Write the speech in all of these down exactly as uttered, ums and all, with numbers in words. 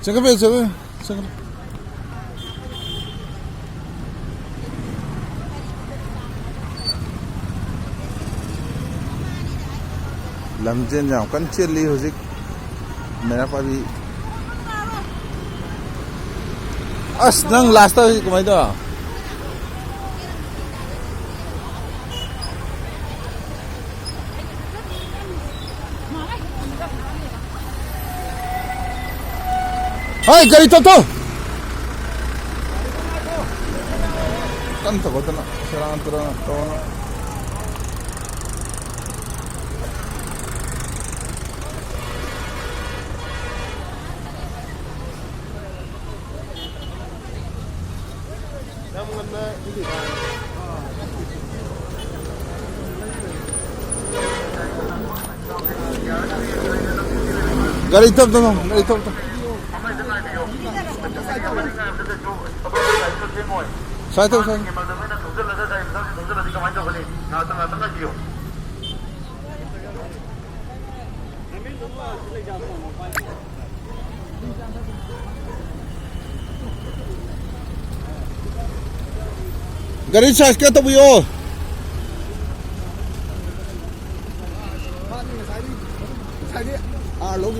ꯆꯪꯈꯠꯄꯤꯌꯨ, ꯆꯪꯈꯠꯄꯤꯌꯨ, ꯆꯪꯈꯠꯄꯤꯌꯨ꯫ ꯂꯝꯖꯦꯟ ꯌꯥꯝ ꯀꯟꯅ ꯆꯦꯜꯂꯤ ꯍꯧꯖꯤꯛ ꯃꯩꯔꯥ ꯄꯥꯏꯕꯤ꯫ ꯑꯁ, ꯅꯪ ꯂꯥꯁꯇ ꯍꯧꯖꯤꯛ ꯀꯃꯥꯏꯅ ꯇꯧ? ꯍꯣꯏ, ꯒꯥꯔꯤ ꯇꯞ ꯇꯞ꯫ ꯀꯟꯅ ꯊꯧꯒꯠꯇꯅ ꯁꯦꯔꯥꯟ ꯇꯨꯔꯥꯟ ꯇꯧꯔꯅꯨ꯫ ꯒꯥꯔꯤ ꯇꯞ ꯇꯞꯅ, ꯒꯥꯔꯤ ꯇꯞ ꯇꯞ꯫ ꯁꯥꯏ ꯇꯧ, ꯁꯥꯏ꯫ ꯒꯥꯔꯤ ꯁꯥꯏꯖ ꯈꯔ ꯇꯧꯕꯤꯌꯣ꯫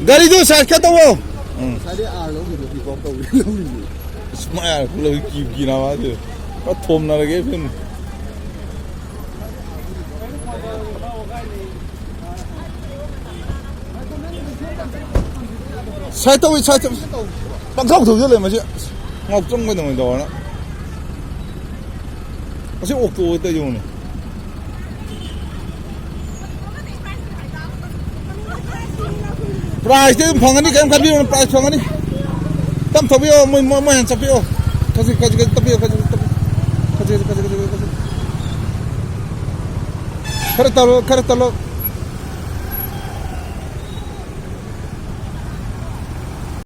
ꯒꯥꯔꯤꯗꯨ ꯁꯥꯏꯖ ꯈꯔ ꯇꯧꯋꯣ꯫ ꯎꯝ꯫ ꯉꯁꯥꯏꯗꯩ ꯑꯥꯔ ꯂꯧꯈꯤꯕꯗꯣ ꯄꯤꯛ ꯑꯞ ꯇꯧꯕꯤꯔꯦ ꯂꯧꯔꯤꯁꯦ꯫ ꯑꯁ, ꯃꯥ ꯌꯥꯔꯦ, ꯂꯧꯏ ꯀꯤꯕꯨ ꯀꯤꯅꯕ ꯍꯥꯏꯁꯦ꯫ ꯄꯨꯔꯥ ꯊꯣꯝꯅꯔꯒꯦ ꯐꯤꯕꯝꯅꯤ꯫ ꯁꯥꯏꯠ ꯇꯧꯏ, ꯁꯥꯏꯠ ꯇꯧꯏ꯫ ꯄꯪꯊꯧ ꯊꯧꯖꯤꯜꯂꯦ ꯃꯁꯤ꯫ ꯉꯥꯎ ꯆꯪꯕꯩ ꯇꯧꯅ ꯇꯧꯔꯅ꯫ ꯃꯁꯤ ꯑꯣꯛꯇꯣ ꯑꯣꯏ ꯇꯧ ꯌꯦꯡꯉꯨꯅꯦ꯫ ꯄ꯭ꯔꯥꯏꯖꯇꯤ ꯑꯗꯨꯝ ꯐꯪꯒꯅꯤ, ꯀꯔꯤꯝ ꯈꯟꯕꯤꯔꯨꯅꯨ, ꯄ꯭ꯔꯥꯏꯖ ꯐꯪꯒꯅꯤ꯫ ꯇꯞ ꯊꯧꯕꯤꯌꯣ, ꯃꯣꯏ, ꯃꯣꯏ, ꯃꯣꯏ ꯍꯥꯟꯅ ꯆꯠꯄꯤꯌꯣ꯫ ꯈꯖꯤꯛ, ꯈꯖꯤꯛ, ꯈꯖꯤꯛ ꯇꯞꯄꯤꯌꯣ, ꯈꯖꯤꯛ, ꯈꯖꯤꯛ ꯇꯞꯄꯤꯌꯣ꯫ ꯈꯖꯤꯛ, ꯈꯖꯤꯛ, ꯈꯖꯤꯛ, ꯈꯖꯤꯛ, ꯈꯖꯤꯛ꯫ ꯈꯔ ꯇꯞꯂꯣ, ꯈꯔ ꯇꯞꯂꯣ꯫